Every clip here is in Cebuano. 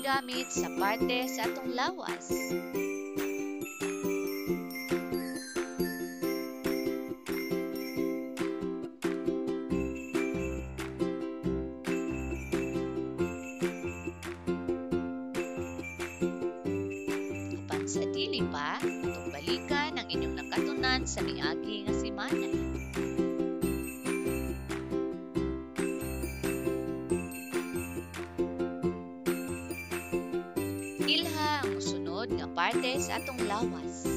gamit sa parte sa atong lawas. Apan sa dili pa, atong balikan ang inyong nakatunan sa miagi nga semana. Ilha ang mosunod nga parte sa atong lawas.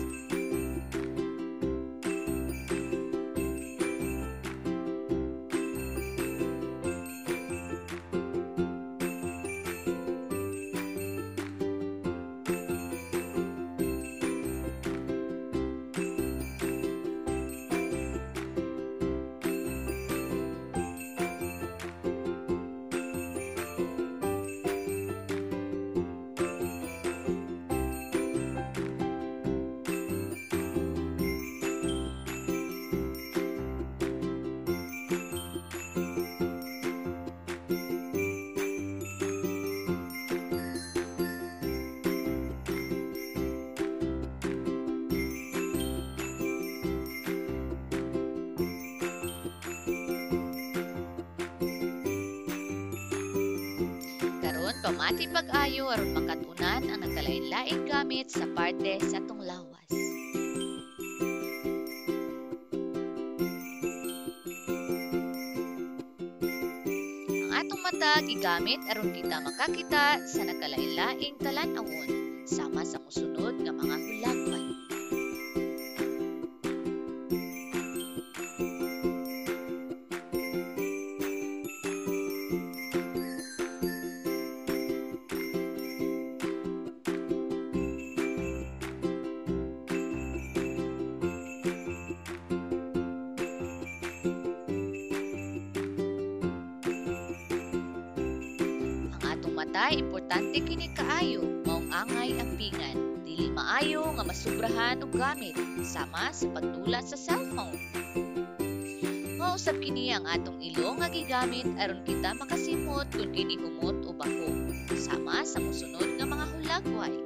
Karon pamati pag-ayo aron makatunan ang nagkalain-laing gamit sa parte sa atong lawas. Ang atong mata gigamit aron kita makakita sa nagkalain-laing talan-awon sama sa mosunod nga mga hulagway. Mata, importante kini kaayo, maong angay ang pingan. Dili maayo nga masubrahan og gamit, sama sa pagdula sa cellphone. Mao usab kini ang atong ilong nga gigamit aron kita makasimot kung kini humot o baho, sama sa mosunod nga mga hulagway.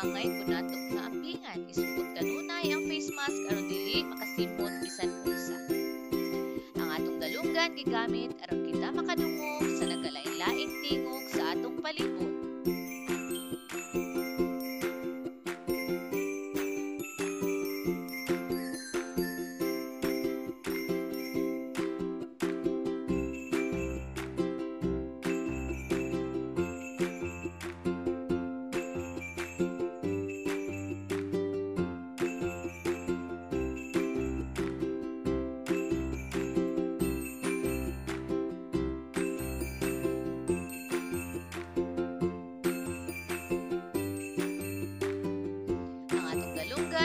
Angay kunato nga ampingan, isuot kanunay ang face mask aron dili makasimot bisan unsa. Ang atong dalunggan gigamit aron kita makadungog sa nagkalain-laing tingog sa atong palibot.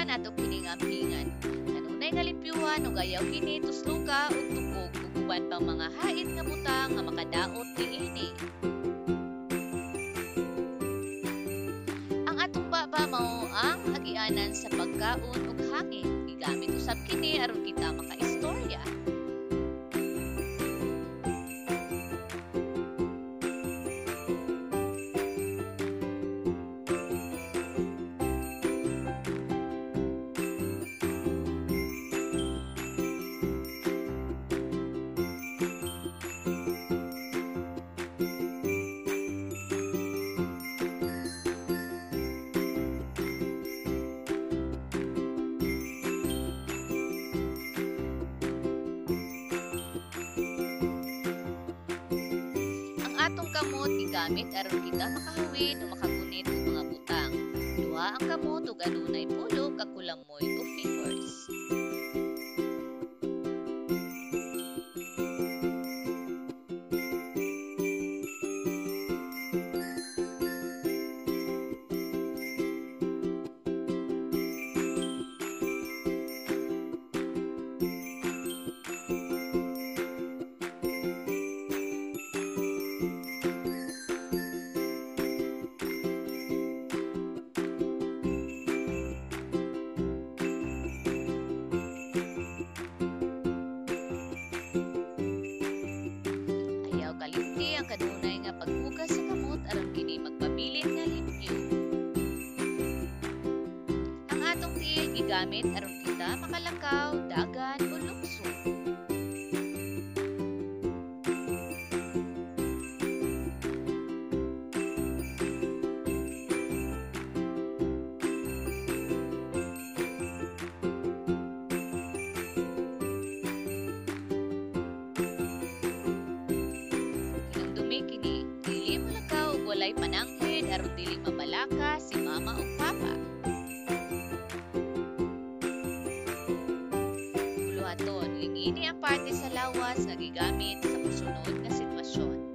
Ato kini nga ampingan. Kanunay nga limpyuhan ug ayaw kini tusluka ug tukog ug uban pang mga hait nga butang nga makadaot niini. Ang atong baba mao ang agianan sa pagkaon ug hangin. Gigamit usab kini aron kita makaistorya. gigamit aron kita makahawid o makagunit og mga butang. Duha ang kamot ug adunay pulo ka kulamoy o fingers. Ayaw kalimti ang kanunay nga paghugas sa kamot aron kini magpabilin nga limpyo. Ang atong tiil gigamit aron kita makalakaw, dagan o lukso. Hinumdumi kini, dili molakaw og walay pananghid aron dili mabalaka si mama ug papa. Buluhaton, lingini ang parte sa lawas nga gigamit sa mosunod nga sitwasyon.